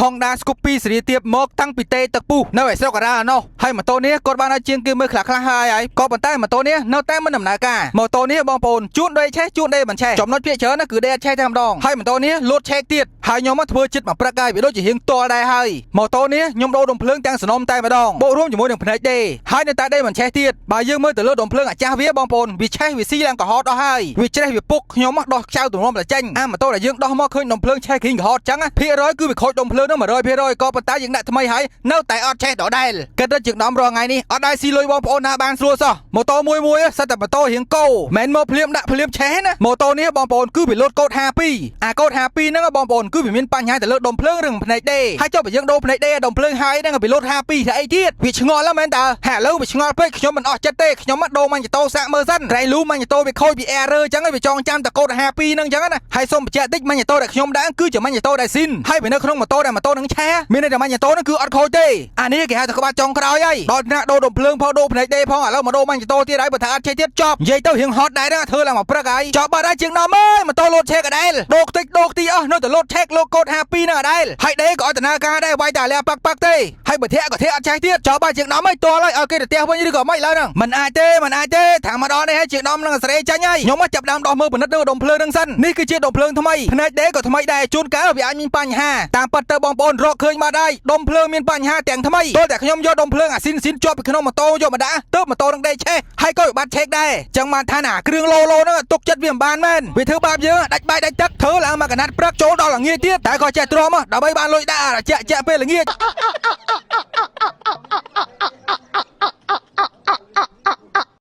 Honda Scoopy សេរីទៀបមកតាំងពីទេទឹកពុះនៅឯស្រុកការ៉ាណោះហើយម៉ូតូនេះគាត់បានឲ្យជាងគេមើលខ្លះខ្លះហើយហើយក៏ប៉ុន្តែម៉ូតូនេះនៅតែមិនដំណើរការម៉ូតូនេះបងប្អូនជួនដេឆេះជួនដេមិនឆេះចំណុចភាគច្រើនគឺដេអត់ឆេះតែម្ដងហើយម៉ូតូនេះលោតឆេកទៀតហើយខ្ញុំមកធ្វើចិត្តមកព្រឹកហើយវាដូចជារៀងតល់ដែរហើយម៉ូតូនេះខ្ញុំដូរដុំភ្លើងទាំងសនំតែម្ដងបូករួមជាមួយនឹងភ្នែកដេហើយនៅតែដេមិនឆេះទៀតបើយើងមើលទៅលើដុំភ្លើងអាចាស់វាបងប្អូនវាឆេះវាស៊ីឡើងក្រហមដោះហើយវាច្រេះវាពុកខ្ញុំមកដោះខ្ចៅទម្រាំតែចេញអាម៉ូតូដែលយើងដោះមកឃើញដុំភ្លើងឆេះគ្រីងក្រហមចឹងភាគរយគឺវាខូចដុំភ្លើងនោះ100%ក៏ប៉ុន្តែយើងដាក់ថ្មីហើយនៅតែអត់ឆេះដដែលគិតទៅជាងដំរាល់ថ្ងៃនេះអត់ដែរស៊ីលុយបងប្អូនណាបានស្រួលសោះម៉ូតូមួយមួយសិតតែម៉ូតូរៀងកោមិនមកភ្លាមដាក់ភ្លាមឆេះណាម៉ូតូនេះបងប្អូនគឺវាលោតកូដ52អាកូដ52ហ្នឹងបងប្អូនគឺវាមានបញ្ហាទៅលើដុំភ្លើងឬភ្នែកដេហើយចុះបើយើងដូរភ្នែកដេដុំភ្លើងហើយហ្នឹងវាលោត52ថាអីទៀតវាឆ្ងល់ហ្នឹងមែនតើហើយឥឡូវវាឆ្ងល់ពេកខ្ញុំមិនអស់ចិត្តទេខ្ញុំមកដូរម៉ាញ់តូសាកមើលសិនក្រែងលូម៉ាញ់តូវាខូចវា error ចឹងហើយវាចងចាំតែកូដ52ហ្នឹងចឹងណាហើយសូមបញ្ជាក់តិចម៉ាញ់តូដែលខ្ញុំដាក់គឺជាម៉ាញ់តូដែលស៊ីនហើយវានៅក្នុងម៉ូតូដែលម៉ូតូនឹងឆេះមានន័យថាម៉ាញ់តូហ្នឹងគឺអត់ខូចទេអានេះគេហៅថាក្បាលចុងក្រោយហើយដល់ថ្នាក់ដូរដុំភ្លើងផងដូរភ្នែកដេផងឥឡូវមកដូរម៉ាញ់តូទៀតហើយបើថាអត់ឆេះទៀតចប់និយាយទៅរៀងហត់ដែរហ្នឹងធ្វើឡើងមកព្រឹកហើយចប់បាត់ហើយជាងដំអើយម៉ូតូលោតឆេកអដែលដូរខ្ទេចដូរខ្ទីអស់នៅតែលោតឆេកលោតកូដ52ហ្នឹងអដែលហើយដេក៏អត់ដំណើរការដែរវាយតែលះប៉ាក់ប៉ាក់ទេហើយបើធាក់ក៏ធាក់អត់ឆេះទៀតចប់បាត់ជាងដំអើយតល់ហើយឲ្យគេទៅផ្ទះវិញឬក៏មិនឡើយហ្នឹងមិនអាចទេមិនអាចទេថាមកដល់នេះហើយជាងដំនឹងស្រេចាញ់ហើយខ្ញុំមកចាប់ដើមដោះមើលពិនិត្យនៅដុំភ្លើងហ្នឹងសិននេះគឺជាដុំភ្លើងថ្មីភ្នែកដេក៏ថ្មីដែរជួនកាលវាអាចមានបញ្ហាតាមពិតទៅបងប្អូនរកឃើញមកដែរដុំភ្លើងមានបញ្ហាទាំងថ្មីទោះតែខ្ញុំយកដុំភ្លើងអាស៊ីនស៊ីនជាប់ពីក្នុងម៉ូតូយកមកដាក់ទើបម៉ូតូនឹងដេឆេះហើយក៏វិបត្តិឆេកដែរចឹងបានថាណាគ្រឿងឡូឡូហ្នឹងទុកចិត្តវាមិនបានមែនវាធ្វើបាបយើងដាច់បាយដាច់ទឹកធ្វើឡើងមកកណាត់ព្រឹកចូលដល់ល្ងាចទៀតតែក៏ចេះទ្រាំដើម្បីបានលុយដាក់អាចាក់ចាក់ពេលល្ងាច។